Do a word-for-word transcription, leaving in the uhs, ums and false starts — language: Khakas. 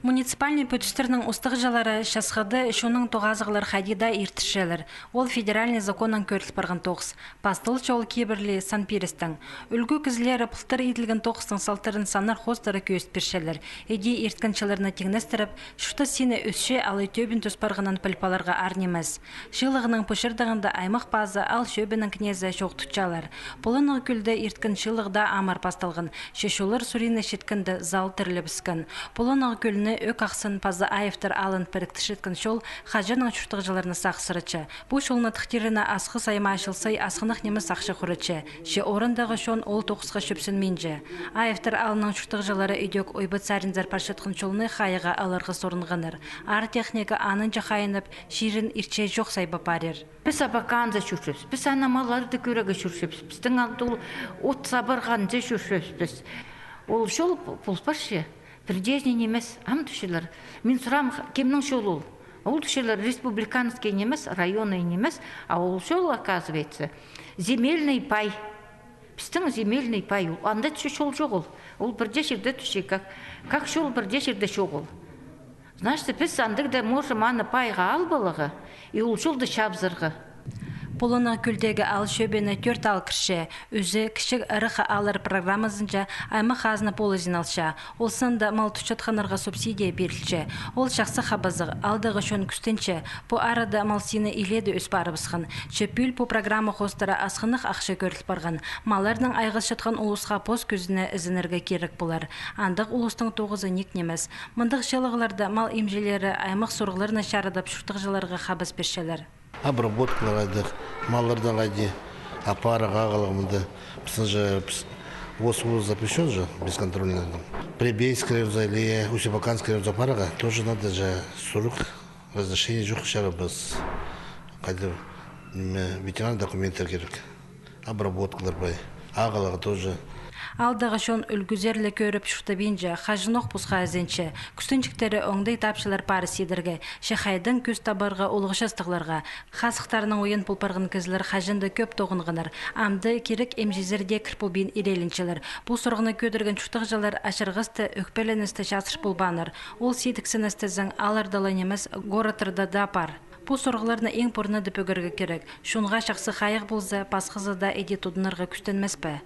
Муниципальный пӱдістернің устағҷылары часхыды чоннаң тоғазығлар хайди даа иртірчелер. Ол федеральный законнаң кӧріл парған тоғыс. Пасталча ол кибірлі сан пирістең. Ӱлгӱ кізілері пылтыр иділген тоғыстың салтарын саннар хоостыра кӧзіт пирчелер. Іди ирткен чылларны тиңнестіріп, чуртас сині ӧсче алай тӧбін тӱс парғанын піл поларға аар нимес. Чыылығның пу чардығында аймах пазы аал чӧбінің кнезі чоохтапчалар. Полоннығ кӧлде ирткен чыылығ даа амыр пасталған. Че чоллар суринны читкенде зал тірілібіскен. Полоннығ кӧлні, Ӧк Ахсын паза Аевтар аалын піріктірчеткен чол хаҷаннаң чуртағҷыларны сағыссыратча. Пу чолны тыхтирына Асхыс аймаа чыл сай асхынах нимес ахча хуратча. Че орындағы чон ол тоғысха чӧпсінминче. Аевтар аалының чуртағҷылары ідӧк ойбат саринзар парчатхан чолны хайығ аларға сорынғаннар. Аар техника анынҷа хайынып, чирін иртче чох сайбап парир. Піс абаканзар чӧрчебіс, піс ана малларды кӧрерге чӧрчебіс, пістің алды ол от сабырғанзар чӧрчебіс піс. Ол чол пу-, пол парча, пірдеезіне нимес, ам тіпчелер. Мин сурам, кемнің чолы ол? Ол тіпчелер, республиканский нимес, районный нимес, а ол чол, оказывается, земельный пай. Пістің земельный пай ол. Анда тіпче чол чоғыл. Ол пірдее чирде тіпче, как, как чол пірдее чирде чоғыл. Значит, піс андағ даа можем аны пайға алып аларға, и ол чолды чабызарға. Полоннығ кӧлдегі аал чӧбіне тӧрт аал кірче. Ӱзі Кічіг Ырах ааллар программазынҷа аймах хазна полызын алча. Ол санда мал тутчатханнарға субсидия пирілче. Ол чахсы хабазығ, аалдағы чон кӱстенче. Пу арада мал сині илееде ӧс парыбысхан. Че пӱӱл пу программа хоостыра асхынах ахча кӧріл парған. Малларнаң айғасчатхан улусха пос кӧзіне ізенерге кирек полар. Андағ улустың тоғызы ниик нимес. Мындағ чыылығларда мал имҷілері аймах сурығларны чарадып, чуртағҷыларға хабас пирчелер. Обработкалар хайдағ, малларды хайди апарарға, ағыларға мында. Пістің же, піс-, ввоз-вывоз запрещён же, бесконтрольный. Прибейский районзар или Усть-Абаканский районзар апарарға тоже надо же сурығ, разрешение чох чарабас. Хайди, ниме, ветеринарный документтер кирек. Обработкалар пай. Ағыларға тоже. Аалдағы чон ӱлгӱзер ле кӧріп чуртабинча, хаҷанох посха ізенче. Кӱстенҷіктері оңдай тапчалар парыс идерге, че хайдаң кӧс табарға улуғ частығларға. Хазыхтарнаң уян пол парған кізілер хаҷан даа кӧп тоғынғаннар. Амды кирек имҷізер дее кір полбин ирелінчелер. Пу сурығны кӧдірген чуртағҷылар ачырғасты, ӧкпеленісті чазыр полбааннар. Ол сидіксіністезің аалларда ла нимес, городтарда даа пар. Пу сурығларны иң пурнада пӧгерге кирек. Чонға чахсы хайығ полза, пасхазы даа іди тудынарға кӱстенмес пе?